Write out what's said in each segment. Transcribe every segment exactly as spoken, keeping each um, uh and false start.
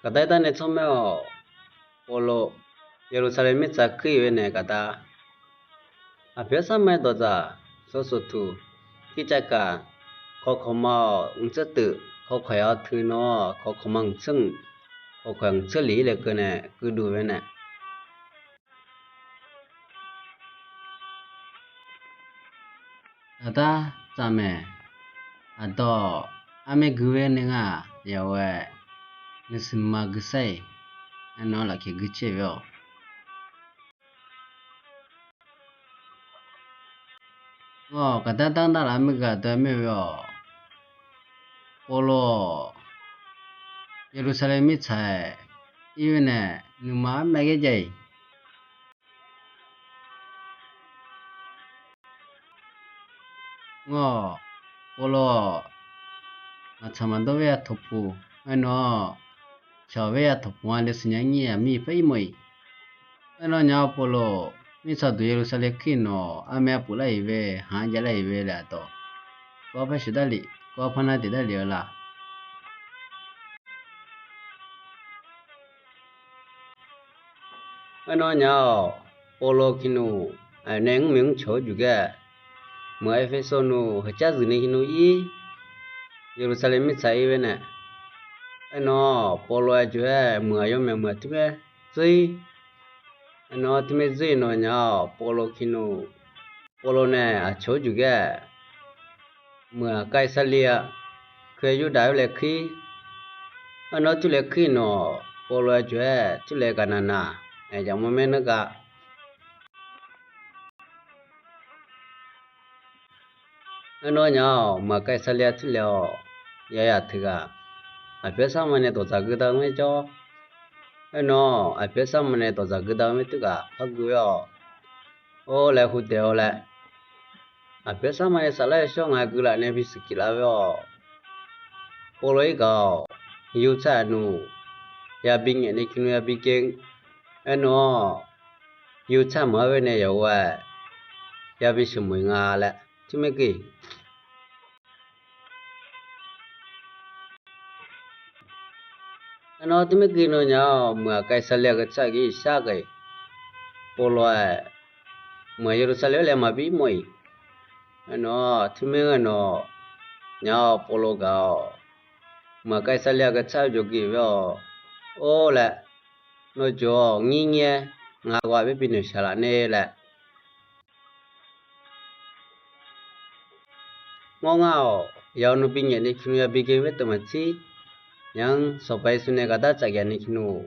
Gaqdar irdarnae tsawrmyanr-awq. Pawlo, Yeqlursaqlaeq mirtsaq kuir-iq ghae nae gaqdar, aqpoeq arsar ma-aer dawqdzaq, sawr sawqtuq, kircavkaq, kawkawq ma-awq, mqtser teuf, kawkawq yawtui nawr, kawkawq ma mqtser mq, kawkawq mqtser lef-ir laer keuv nae kuirdov-aer nae Aqdar tsaf maeq. Aqdawq armaer gui-aer nae nga-aq, yawqghaq nuisar nuima gui sar-iq, aernar lafkhoer gui caer-eu ve-awq. Ngawr, gaqdar dar davlaf-eu maergaq dawq-aer mae-eu ve-awq. Pawlo-awq, Yeqlursaqlaeq mirtsaq-aer ir-aer nae nuima armaer ghae jav-iq. Ngawr, Pawlo-awq, maqtsaq maqdawr-eu yaw tawqpuq, aernar-awq, shaq-awq-eu yaw tawqpuq-a laer siqnya nyir-aq mir paer ir mawf-iq. Aernar nya-awr Pawlo, mirtsaq duq Yeqlursaqlaeq kuir nawq armaer arpuf lar-iq ve, haq-anr jav lar-iq ve laer aqdawq, kawv-ar par sheuq darlif, kawv-ar par nar daef darlif-eu la. Aernar nya-awq, Pawlo kinur, aqyawf nae mrmuiq mrcawq-awr juq ghae, meuq Erpersu nmr heucar zuif ni kinur ir, Yeqlursaqlaeq mirtsaq ir-aer nae, aernar-awq, Pawlo-aer aqjox-aer meuq aqyawf maeq meuq aqtuir maer dzeur-ir. Aernar-awq, tuir maer dzeur-iq nawq nya-awq, Pawlo kinur, Pawlo nae aqcawq-awr juq ghae, meuq Kairsaqlaeq-a, keuv-aer Yurdav-aer laer kuir. Aernar-awq, tuir laer kuir nawq, Pawlo-aer aqjox-aer tuir laer gaqnaq naq, aqyawf mawr maer nar ga. Aernar-awq nya-awq, meuq Kairsaqlaeq-a tuir laer-awq, yayaq teughaq, aqpoeq arsar ma nae dawqdzaq geudav-eu maer jawr. Aernar-awq, aqpoeq arsar ma nae dawqdzaq geudav-eu maer teughaq par gui-awr, or laer hu daef-awr laer, aqpoeq arsar ma nae saflar-eu shawr nga guilaf nae bisiq kif laf-eu ve-awq. Pawlo-ir gaq-awq, yurtsaq nmr, yabi ngaeq ni kinur yabi gae. Aernar-awq, yurtsaq maqaer ghae nae yawqghaq-aer yabi sheuqmoeq nga laer tuir maer gui. Aernar-awq, tuir maer gui nawq nya-awq, meuq Kairsaqlaeq-a geutsaq ghae-iq shar ghae, Pawlo-aer meuq Yeqlursaqlaeq-aer laer maqbi mawf-iq. Aernar-awq, tuir maer ghae nawq nya-awq, Pawlo gaq-awq, meuq Kairsaqlaeq-a geutsaq-eu jawr ghae-iq ve-awq. Or laer, nawr jawr-awq, ngir ngir-aer ngaq ghaq baer bi noeqshaq laf nae laer. Ngawr ngar-awq, yawqnmr bi ngaeq ni kinur yabi gae-eu maer teu maqtsir. Nyanr Sanqpaq Yeqsur nae gaqdar tsaf gaq ni kinur,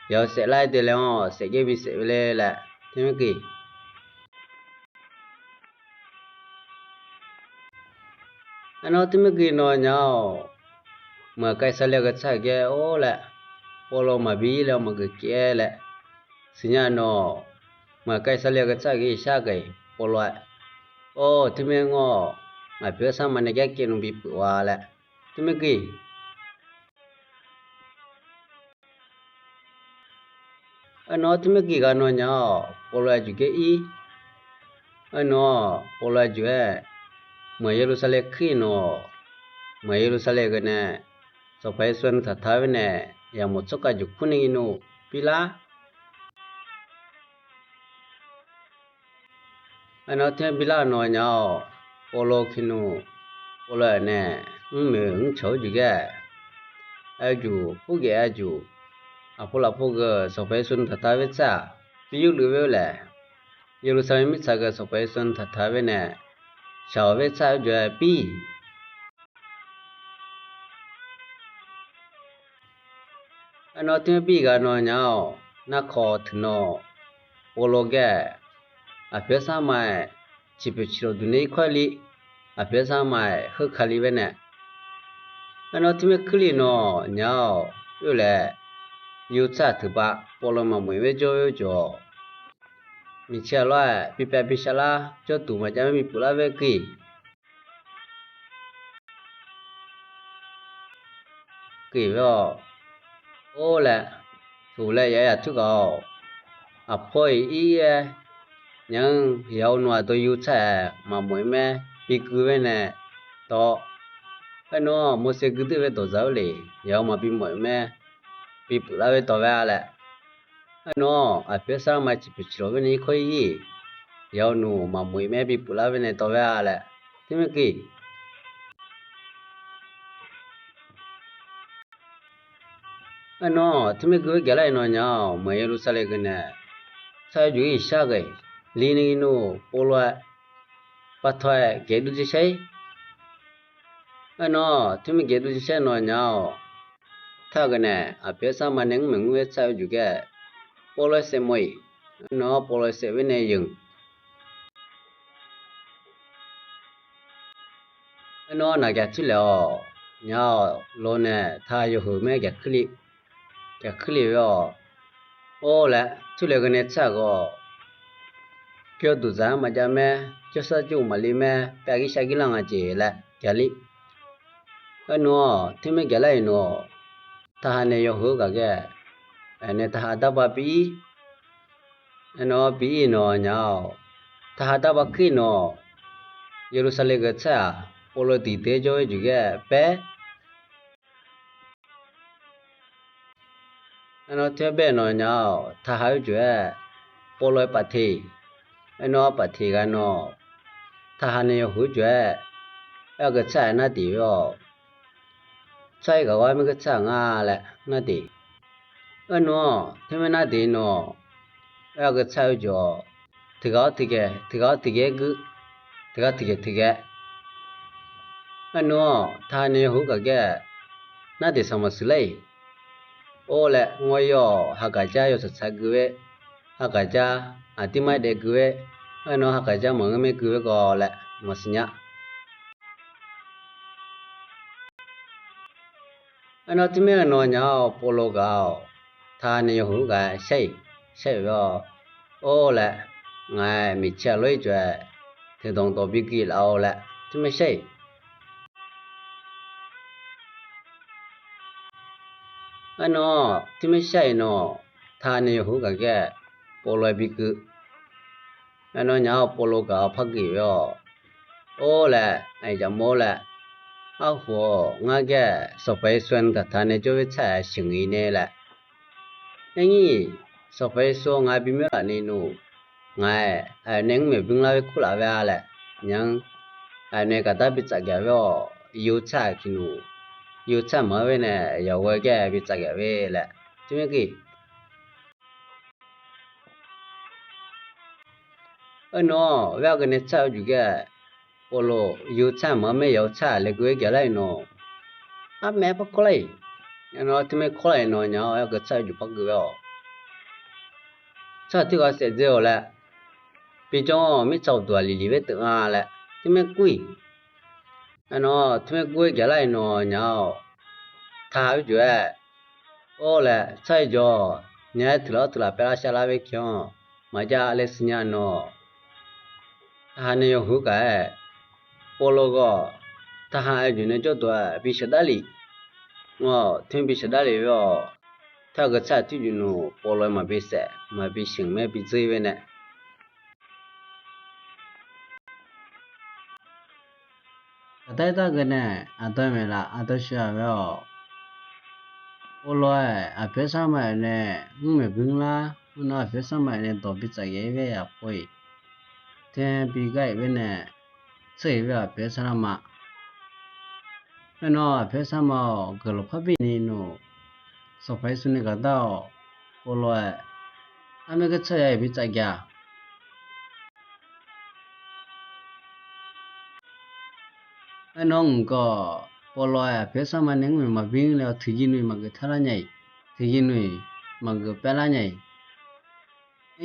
yawqha saef lar-aer de laer-awr saef gaer bi saef-eu le laer tuir maer gui. Aernar-awq, tuir maer gui nawq nya-awq, meuq Kairsaqlaeq-a geutsaq ghae-or laer, Pawlo maqbi ir laer maqgeuf kef-aer laer siqnya nawq, meuq Kairsaqlaeq-a geutsaq ghae-iq shar ghae, Pawlo-aer, or tuir maer ngawr-awq, aqpoeq arsar ma nae gar kaev nmr bi pyeuf-a laer tuir maer gui. Aernar-awq, tuir maer gui gaq nawq nya-awq, Pawlo-aer aqjox ghae ir. Aernar-awq, Pawlo-aer aqjox-aer meuq Yeqlursaqlaeq kuir nawq, meuq Yeqlursaqlaeq ghae nae Sanqpaq Yeqsur nuitaq taq-aer nae yamawf tsawrkhav juq kur ni nmr bi lar. Aernar-awq, tuir maer bi lar nawq nya-awq, Pawlo kinur, Pawlo-aer nae mrmoeq mrcawq-awr juq ghae, aqjuq purgaef aqjuq, aqpov lafpov geuq Sanqpaq Yeqsur nuitaq taq-aer tsaq bi yurluf ler-eu laer, Yeqlursaqlaeq mirtsaq geuq Sanqpaq Yeqsur nuitaq taq-aer nae shaq-awq-aer tsaq-awr jawr-aer bir. Aernar-awq, tuir maer bir gaq nawq nya-awq, narkawq teuq nawq, Pawlo ghae aqpoeq arsar ma-aer ciqpoeq ciqlof duq nae irkawr li, aqpoeq arsar ma-aer heu ka li bae nae, aernar-awq, tuir maer kuir li nawq nya-awq, oe laer yurtsaq teuq ba Pawlo maqmof-ir baer jawr-aer jawr-awq. Miqcaer aqlawr-aer bi paev bi shar lar jawrduq maqjav-aer bi pyeuflar baer gui. Gui bae-awq. Or laer, tuq laer yayaq tuir gaq-awq. Aqpawr-iq ir-aer, nyanr yawqha nmr aqdawr yurtsaq-aer maqmof-ir maer bi gui bae nae tawr. Aernar-awq, Morseq guirdeuv bae dawqdzaq-awr le, yawqha maqbi mawf-ir maer bi puiflar-aer tawv-a laer. Aernar-aq, aqpoeq-aer sarma ciqpuq ciqlawq-aer nae irkawr ir-ir, yawnuq maqmoq-ir mae bi puiflar-aer nae tawv-a laer, teumirkeuv Aernar-aq, teumirkeuv-aer gaqlar-iq nawnyaf-awq, meuq Yeqlursaqlaeq geuq nae tsar-eu juq-ir shar ghae li nae nmr, povlof-aer pavtaw-aer gaeqdov jeq shar-ir. Aernar-aq, teumirkeuv gaeqdov jeq shar nawnyaf-awq, taq geuq nae aqpoeq-aer sarma nae mr maeqmr-aer tsar-eu juq ghae povlof-aer saevmawf-iq. Aernar-aq, povlof-aer saev-aer nae yeq Aernar-aq, naqgaq tuirlaeq-awq, nyaf-awq, lo nae taq yawhuiq mae gaqkuir li, gaqkuir li-awr, or laer tuirlaeq ghae nae tsar-euq ghawq, pyawr duqdzaq-anr maqjav mae, jawrsar jawr-eu maqli mae, pyav gir shar gir lar nga jeq laer gaqli. Aernar-aq, teumirkeuv gaqlar-iq nawq, taqha nae yawhuiq-eu gaq ghae, aernae taqha darbav bi-ir. Aernar-aq, bi-ir nawnyaf-awq, taqha darbav keuv nawq, Yeqlursaqlaeq geuq tsar-aq, povlof-aer diqdeuq-aer jawr-aer juq ghae paer Aernar-aq, teumirkeuv bae nawnyaf-awq, taqha-eu juq-aer povlof-aer pafteq. Aernar-aq, pafteq ghaq nawq, taqha nae yawhuiq-eu juq-aer, aer-eu geuq tsar-aer nar deq-awr, tsar-ir gaq ghawr-aer mirkeuv tsar-euq nga laer nar deq. Aernar-aq, teumirkeuv nar deq nawq, aer-eu geuq tsar-eu juq-awq, tiq ghaq-awr tiq ghae, tiq ghaq-awr tiq ghae-aer guir, tiq ghaq tiq ghae tiq ghae Aernar-aq, taqha nae yawhuiq-eu gaq ghae, nar deq sanq maqsiq lar-iq. Or laer ngawr-ir-awq, hagaq jar yawtsaq tsaq gui-aer, hagaq jar aqdirmar daef gui-aer, aernar-aq, hagaq jar maqngeur maer gui-aer gawv laer maqsiq nya. Aernar-aq, teumirkeuv nawnyaf-awq, povlof gaq-awq, taqha nae yawhuiq-eu gaq shar-iq, shar-iq-awr, or laer, ngaq-aer miqcaer lof-ir jawr-aer, teqdanq dawq bi gui laf-awr laer teumirkeuv shar-iq. Aernar-aq, teumirkeuv shar-iq nawq, taqha nae yawhuiq-eu gaq ghae, povlof-aer bi gui. Aernar-aq, nyaf-awq, povlof gaq-awr par gui-awr, or laer, aqyuif jaqmawr laer, arhu-awq, ngar ghae Sanqpaq Yeqsur-anr gaqtaq nae jawr-aer tsar-aer sheuqngi nae laer. Aernyir, Sanqpaq Yeqsur ngaq-aer bimyanr laf ni nmr, ngaq-aer aqyawf nae mr maeqbymr lar-aer kurlaf-a laer, nya-anr aqyawf nae gaqdar bi tsaf gaq lar-awr, yawtsaq tiq nmr, yawtsaq maqngeur-aer nae yawqghaq ghae bi tsaf gaq lar laer teumirkeuv Aernar-aq, aer-eu geuq nae tsar-eu juq ghae, povlof yawtsaq maqngeur maer yawtsaq laer gui-aer gaqlar-iq nawq, armaeq-aer par kawrlar-iq. Aernar-aq, teumirkeuv kawrlar-iq nawnyaf-awq, aer-eu geuq tsar-eu juq par gui-awr, tsar tiq ghaq saef dzae-awq laer, bijawr-awq, mirtsaq uqduq aqli li baer teuf nga laer teumirkeuv kur-iq. Aernar-aq, teumirkeuv kur-aer gaqlar-iq nawnyaf-awq, taqha-eu juq-aer, or laer tsar-eu jawr, nya-aer tiq laf-awr tiq laf paerlar sharlar baer keuv-anr maqjav laer siqnya nawq, taqha nae yawhuiq-eu gaq-aer, povlof ghawq, taqha-eu juq nae jawrduq-aer bi sheuqdar lef. Ngawr, teumirkeuv bi sheuqdar lef-awr, taq-eu geuq tsar-eu tiq juq nmr, povlof-aer maqbi saef maqbi sheuq maer bi dzeur-ir bae nae Aqdar-ir dar geuq nae, aqdawr maeqlaf aqdawr sheuq-a bae-awq. Povlof-aer aqpoeq sarma-euq nae mr maeqbymr lar, mr nawr aqpoeq sarma-euq nae dawq bi tsaf gaq-ir bae yaqpov-iq, tae bi gar-iq bae nae tseur-iq bae aqpoeq sarma. Aernar-aq, aqpoeq sarma-awq, guiqlanq parbi ni nmr, Sanqpaq Yeqsur nae gaqdar-awq. Povlof-aer armaer keuv tsawrhaq-iq bi tsaf gaq Aernar-aq, mq gawq, povlof-aer aqpoeq sarma nae mr maeq maqbymr laer-awr, tiqjir nui maqgeuf tar lar nya-iq, tiqjir nui maqgeuf paer lar nya-iq.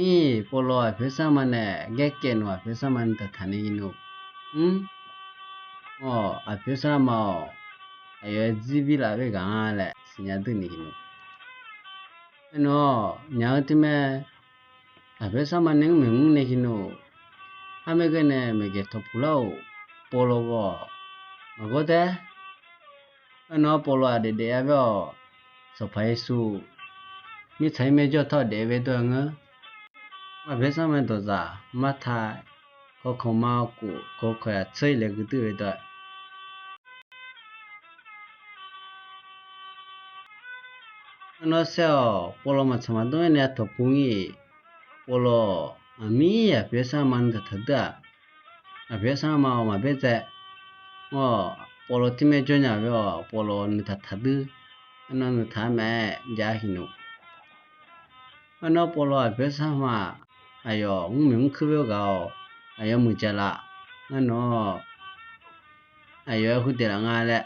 Aer, povlof aqpoeq sarma nae gaer kaev nmr, aqpoeq sarma nae daqtaq ni nmr, mr, awq, aqpoeq sarma-awq, aqyawf-aer dzir bi laf bae gaq-a laer siqnya dui ni nmr. Aernar-aq, nyaq-eu teumae, aqpoeq sarma nae mr maeq mr nae ki nmr, armaer ghae nae maeqgaeq tawqpuq lar-awq. Povlof ghawq maqgawr tae. Aernar-aq, povlof-aq daefdaef-a bae-awq. Sanqpaq Yeqsur mirtsaq-ir maerjawr tawr daef bae dawr-a ngeur. Aqpoeq sarma dawqdzaq marta kawkawq ma kuf kawkawq yaq tseur-ir laer guirdui bae dawr-a. Arnawr saer-awq, pawlaw maqtsaq maqdmr-aer nae artawq pov ngir-iq, pawlaw aqmir aqpoeq-aer sarma nuitaq taqdui-aq, aqpoeq-aer sarma-awq maqbaer dzae. Awr, pawlaw tirmaer jawr nya-eu-awq, pawlaw nuitaq taqdui. Arnawr nuitaq-aer maqaer jav-aer hiqnmq. Arnawr pawlaw aqpoeq-aer sarma-aq, aqyawf mrmuiq mrkuir byaer ghaq-awq, aqyawf muiqjaq laf. Arnawr aqyawf-aer huiqdzaeq laf nga laer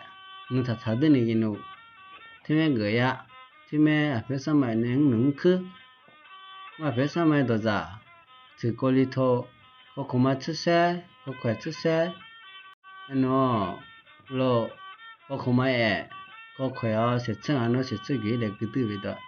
nuitaq taqdui ni geqnmq. Tirmaer geuf yar, tirmaer aqpoeq-aer sarma-aer nae mrmuiq mrkuir. Aqpoeq-aer sarma-aer dawqdzaq, tiqkawv li tov, kawkawq ma tsersaer, kawkawq-aer tsersaer. Arnawr lawr, kawkawq ma-aer, kawkawq-awr saeqtser-aq, arnawr saeqtser geuf-ir laer guirdui bidawq.